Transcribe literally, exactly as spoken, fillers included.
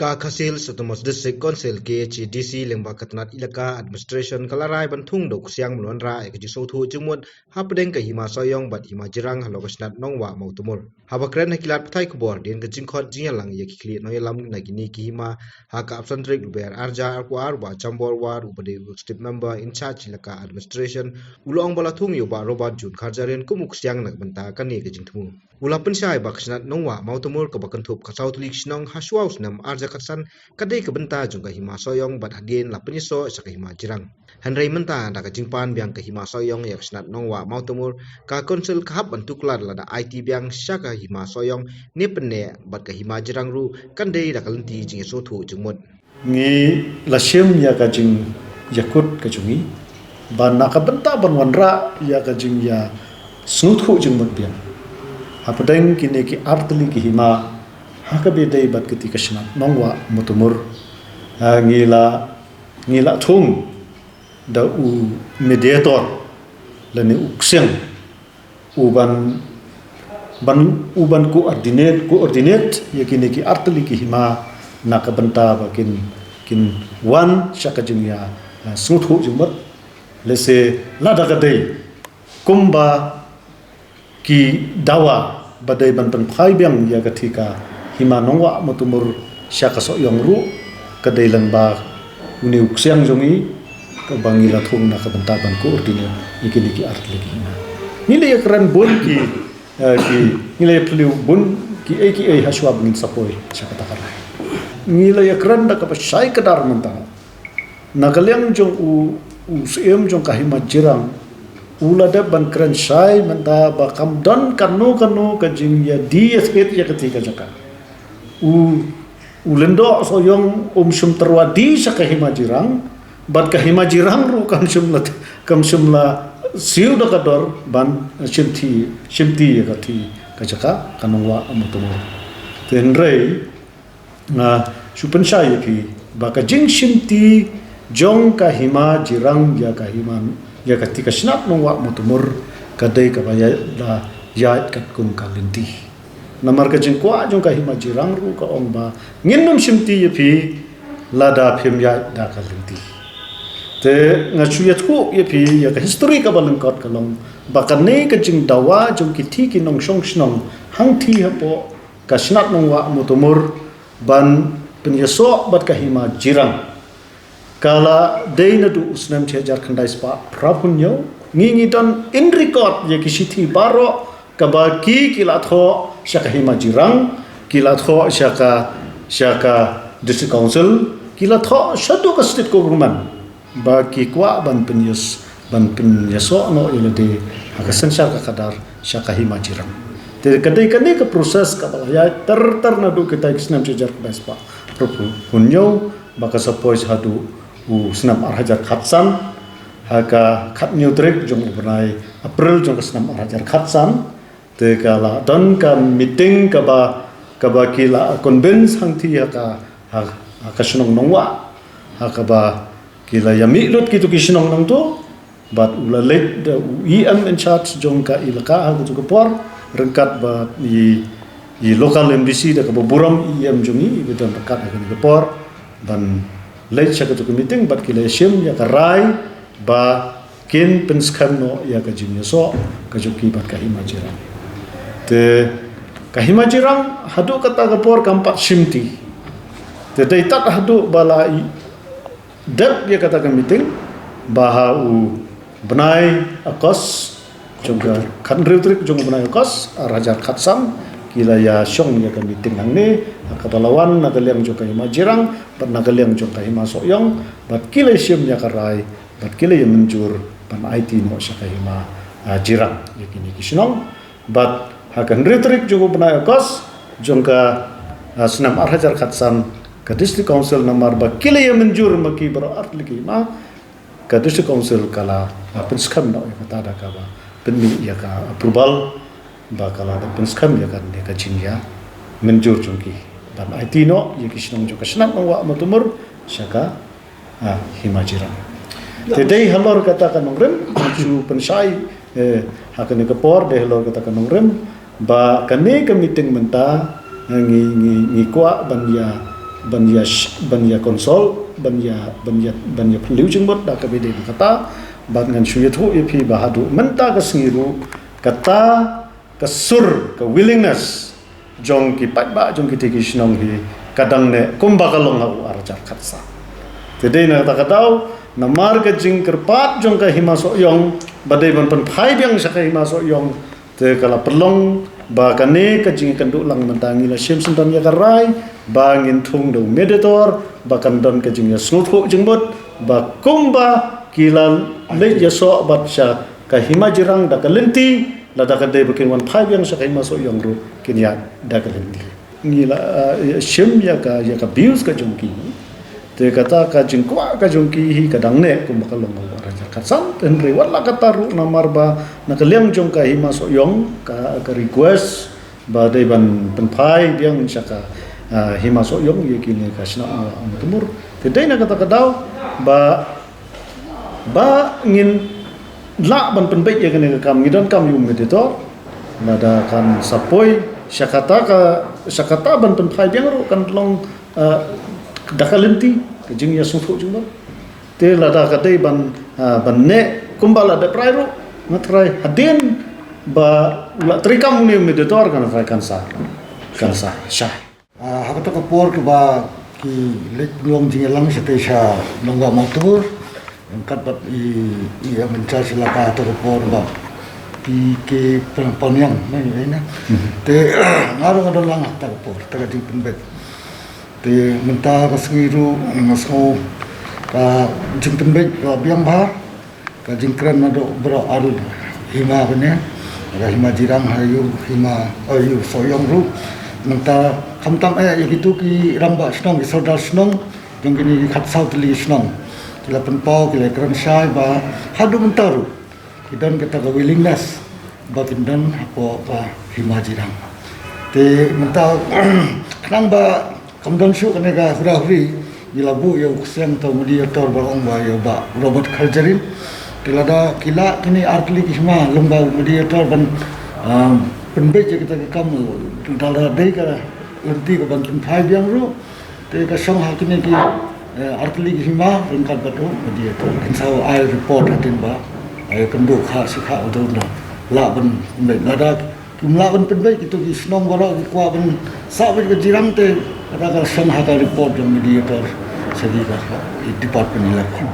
Ka Khasi Hills Autonomous District Council, K H A D C, lyngba ka tnat Elaka Administration ka la rai ban thung da u ksiang ban wanrah ïa ka jingsngewthuh jingmut hapdeng ka Hima Sohiong bad Hima Jirang halor ka shnat Nongwah Mawtamur. Haba kren ha ki lad pathai khubor hadien ka jingkhot jingïalang ïa ki khlieh nongïalam na kine ki hima ha ka Apsan Tarik Lber arhajar arphew ar, u Bah Jambor War, uba dei u Executive Member in charge Elaka Administration, u la ong ba la thung ïa u Bah Robert June Kharjahrian kum u ksiang na ka bynta kane ka jingthmu. U la pynshai ba ka shnat Nongwah Mawtamur kaba kynthup ka saw tylli ki shnong ha shuwa u snem arhajar khatsan ka dei ka bynta jong ka Hima Sohiong bad hadien la pynïasoh sha ka Hima Jirang. Hynrei mynta da ka jingpan biang ka Hima Sohiong ïa ka shnat Nongwah Mawtamur, ka Council ka hap ban tuklar lada aiti biang sha ka Hima Sohiong ne pyneh, bad ka Hima Jirang ruh kan dei da ka lynti jingïasngewthuh jingmut. Ngi la shim ïa ka jingïakut ka jong ngi ba na ka bynta ban wanrah ïa ka jingïasngewthuh jingmut biang hapdeng kine ki artylli ki hima ha kaba ïadei bad kata ka shnat Nongwah Mawtamur. Ah, ngi la, ngi la thung da u mediator lane u ksiang u ban, ban, u ban coordinate, coordinate ïa kine ki artylli ki hima na ka bynta ba kin, kin wan sha ka jingïa, ah, sngewthuh jingmut. Lehse lada ka dei kumba ki dawa ba dei ban pynphai biang ïa kata ka Hima Nongwah Mawtamur sha ka Sohiong ruh, ka dei lyngba une u ksiang jong ngi kaba ngi la thung na ka bynta ban coordinate ïa kine ki artylli ki hima. Ngi la ïakren bun ki, eh, ki, ngi la ïaphylliew bun kiei kiei ha shuwa ba ngin sa poi sha kata ka rai. Ngi la ïakren da kaba shai kdar mynta. Na ka liang jong u, u Syiem jong ka Hima Jirang, u la dep ban kren shai mynta ba kam don kano kano ka jingïadie ïa kata ka jaka. U, u Lyngdoh Sohiong um shym tyrwa die sha ka Hima Jirang, bad ka Hima Jirang ruh kam shym la, kam shym la siew da ka dor ban shimti, shimti ïa kata ka jaka ka Nongwah Mawtamur. Te hynrei nga shu pynshai ïa phi ba ka jingshimti jong ka Hima Jirang ïa ka hima, ïa kata ka shnat Nongwah Mawtamur ka dei kaba ïa, la ïaid katkum ka lynti. Namar ka jingkwah jong ka Hima Jirang ruh ka ong ba ngin nym shimti ïa phi lada phim ïaid da ka lynti. Te nga shu ïathuh ïa phi ïa ka history kaba lyngkot ka long ba kane ka jingdawa jong ki thei ki nongshong shnong hangthie hapoh ka shnat Nongwah Mawtamur ban pynïasoh bad ka Hima Jirang ka la dei naduh u snem shi hajar khyndai spah phra phew hynñiew. Ngi, ngi don in record ïa ki shithi baroh kaba ki, ki la thoh sha ka Hima Jirang, ki la thoh sha ka, sha ka District Council, ki la thoh shaduh ka State Government ba ki kwah ban pynïas, ban pynïasoh noh ïa lade ha ka synshar ka khadar sha ka Hima Jirang. Te ka dei kane ka process kaba la ïaid ter ter naduh kita ki snem shi hajar khyndai spah phra phew hynñiew ba ka sa poi haduh u snem ar hajar khatsan, ha ka khathynñiew tarik jong u bnai April jong ka snem ar hajar khatsan. Te ka la don ka meeting kaba, kaba ki la convince hangthie ha ka, ha, ha ka shnong Nongwah, ha kaba ki la ïamih lut kito ki shnong nangto. Bad u la leit da u E M in charge jong ka Elaka ha kato ka por, ryngkat bad i, i local M D C da kaba burom, E M jong i, i ba don ryngkat ha kane ka por ban leit sha kato ka meeting bad ki la shim ïa ka rai ba kin pynskhem noh ïa ka jingïasoh ka jong ki bad ka Hima Jirang. Te ka Hima Jirang haduh kata ka por kam pat shimti. Te dei tad haduh ba la i dep ïa kata ka meeting ba ha u bnai August jong ka khathynriew tarik jong u bnai August ar hajar khatsan ki la ïashong ïa ka meeting hangne, ha kaba la wan na ka liang jong ka Hima Jirang bad na ka liang jong ka Hima Sohiong, bad ki la shim ïa ka rai bad ki la ïamynjur ban aiti noh sha ka Hima, ah, Jirang ïa kine ki shnong. Bad ha ka hynriew tarik jong u bnai August jong ka, ah, snem ar hajar khatsan, ka District Council, namar ba ki la ïamynjur ma ki baroh artylli ki hima, ka District Council ka la, ah, pynskhem noh ïa kata da kaba pynmih ïa ka approval ba ka la da pynskhem ïa kane ka jingïamynjur jong ki ban aiti noh ïa ki shnong jong ka shnat Nongwah Mawtamur sha ka, ah, Hima Jirang. Te dei halor kata ka nongrim, shu pynshai, eh, ha kane ka por, dei halor kata ka nongrim ba kane ka meeting mynta, eh, ngi, ngi, ngi kwah ban ïa, ban ïa sh- ban ïa consult, ban ïa ban ïa ban ïa pynliew jingmut da kaba ïadei bad kata. Bad ngan shu ïathuh ïa phi ba haduh mynta ka sngi ruh kata ka sur, ka willingness jong ki paidbah jong kitei ki shnong hi ka dang neh kumba ka long ha u ar hajar khatsan. Te dei na kata ka daw, namar ka jingkyrpad jong ka Hima Sohiong ba dei ban pynphai biang sha ka Hima Sohiong, te ka la pynlong ba kane ka jingïakynduh lang mynta ngi la shim syndon ïa ka rai ba ngin thung da u mediator ba kan don ka jingïasngewthuh jingmut ba kumba ki la leit ïasoh bad sha ka Hima Jirang da ka lynti, lada ka dei ba kin wan phai biang sha ka Hima Sohiong ruh kin ïaid da ka lynti. Ngi la, eh, shim ïa ka, ïa ka views ka jong ki. Te kata ka jingkwah ka jong ki hi ka dang neh kumba ka long ha u ar hajar khatsan. Te hynrei wat la kata ruh namar ba na ka liang jong ka Hima Sohiong ka, ka request ba dei ban pynphai biang sha ka, eh, Hima Sohiong ïa kine ka shnong, eh, Umtumur. Te dei na kata ka daw ba ba ngin lah ban pynbeit ïa kane ka kam, ngi donkam ïa u mediator. Lada kan sa poi sha kata ka, sha kata ban pynphai biang ruh kan long, eh, da ka lynti ka jingïasngewthuh jingmut. Te lada ka dei ban, eh, ban neh kumba la dep rai ruh, nga tharai hadien ba la treikam une u mediator, kan tharai kan sa, kan sa shai. Ah, ha kata ka por kaba ki leit pynlong jingïalang shatei sha Nongbah Mawtubur, ryngkat bad i, i in charge elaka ha kata ka por, Bah P K Pang-, Pangniang, ne, ne, ne. Mhm. Te nga ruh nga don lang ha kata ka por, ha kata ka jingpynbeit. Te mynta ka sngi ruh nga sngew ka jingpynbeit ka biang bha. Ka jingkren naduh baroh ar hima kane, ka Hima Jirang ha ïa u Hima, eh, ïa u Sohiong ruh. Mynta khamtam eh ïa kitu ki rangbah shnong, ki sordar shnong jong kine ki khatsaw tylli ki shnong, ki la pynpaw, ki la kren shai ba haduh mynta ruh ki don kata ka willingness ba kin don hapoh ka Hima Jirang. Te mynta khnang ba kam don shuh kane ka hura huri, ngi la buh ïa u ksiang uta u mediator ba ong ba ïa u Bah Robert Kharjahrin. Te lada ki lah kine ar tylli ki hima lyngba u mediator ban, ah, pynbeit ïa kita ki kam, lada dei ka lynti ka ban pynphai biang ruh, te ka shong ha kine ki, eh, ar tylli ki hima ryngkat bad u mediator kin sa ai report hadien ba, eh, kin duh kha shi kha uta u lah ban pynbeit. Lada kim lah ban pynbeit, kitu ki shnong baroh ki kwah ban sah beit ka jirang, te ka dei ka shong ha ka report jong mediator sha ki ka, ka department election.